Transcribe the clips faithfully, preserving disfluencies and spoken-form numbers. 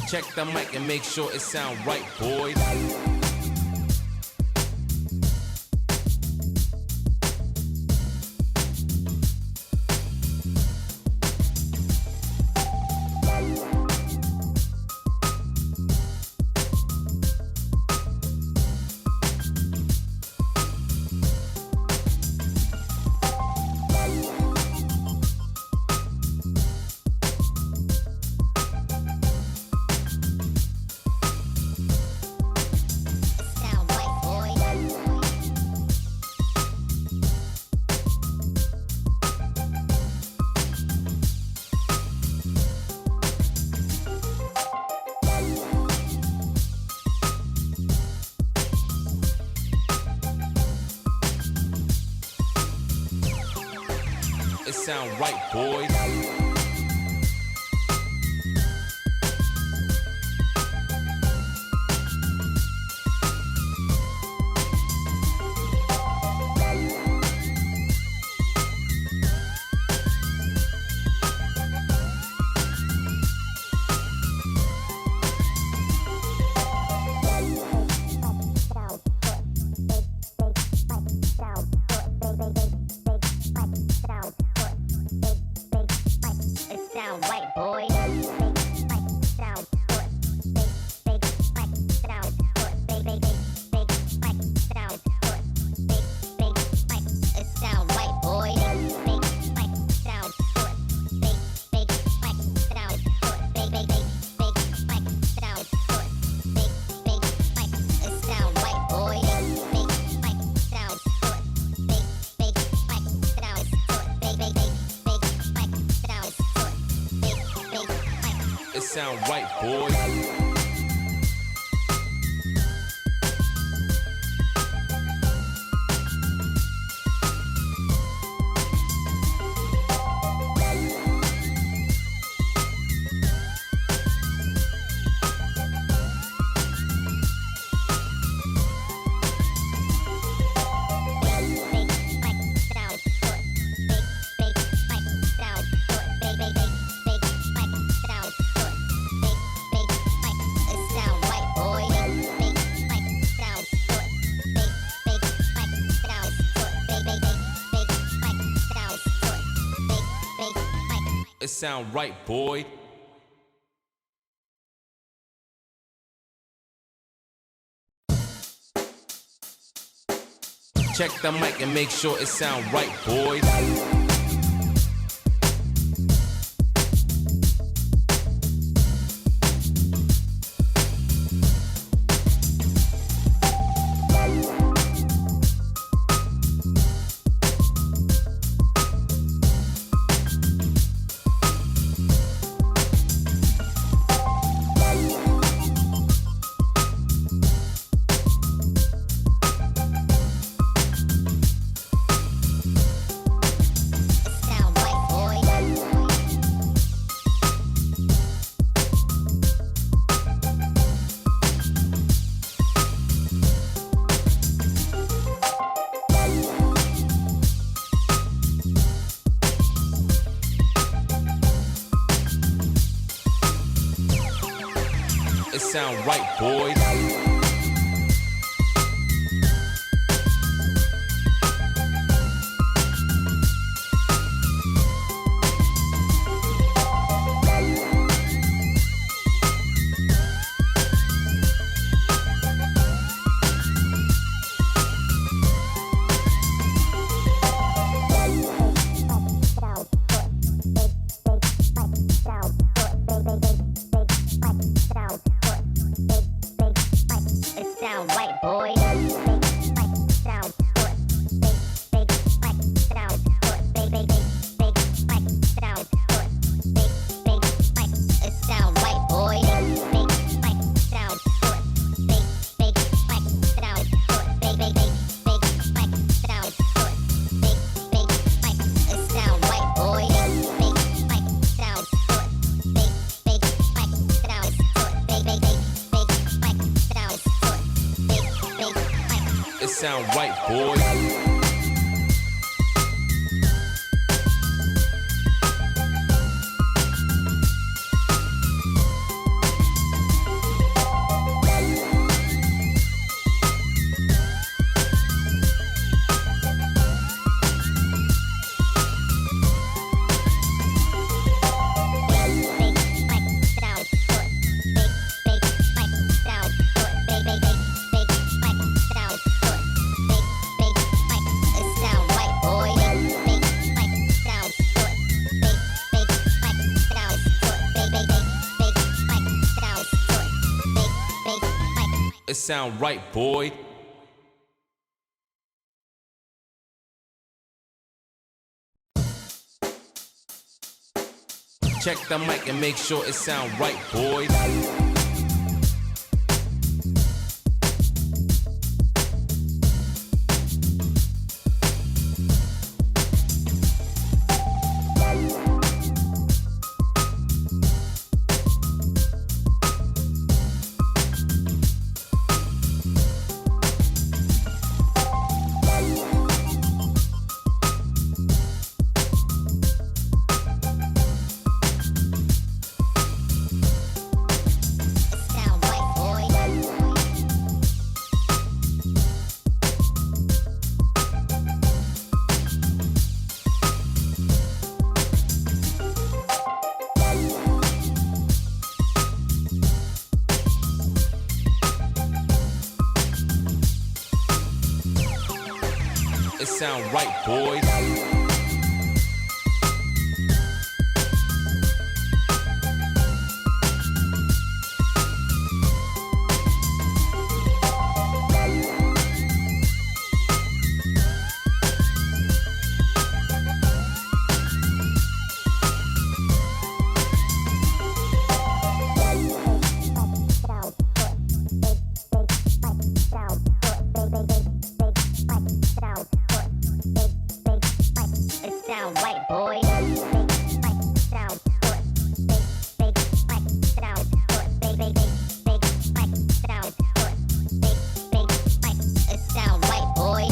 Check the mic and make sure it sound right, boys. It sound right, boys. It sound right, boy. It sound right, boy. It sound right, boy. It sound right, boy. It sound right, boy. Check the mic and make sure it sound right, boys. It sound right, boys. It sound right, boy. It sound right, boy. It sound right, boy. It sound right, boy. Sound right, boy. Check the mic and make sure it sound right, boys. It sound right, boys. It sound right, boy. Big, big, sound good. Big, big, like, sound good. Big, big, big, big, like, sound good. Big, big, like, it sound right, boy. Big,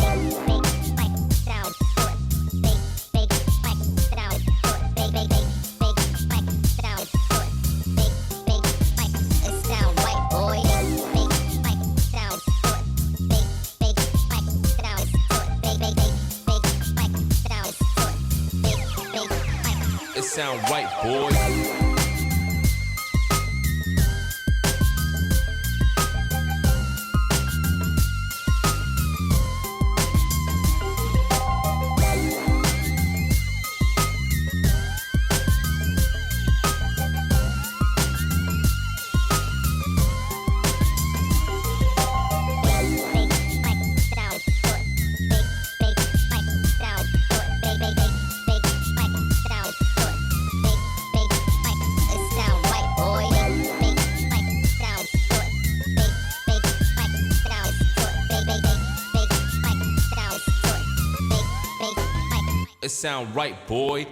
big, like, sound good. Big, big, like, sound good. Big, big, big, big, like, sound good. Big, big, like, it sound right, boy. Big, big, like, sound good. Big, big, like, sound good. Big, big, big, big, like, sound good. Big, big, like, it sound right, boys. It sound right, boy.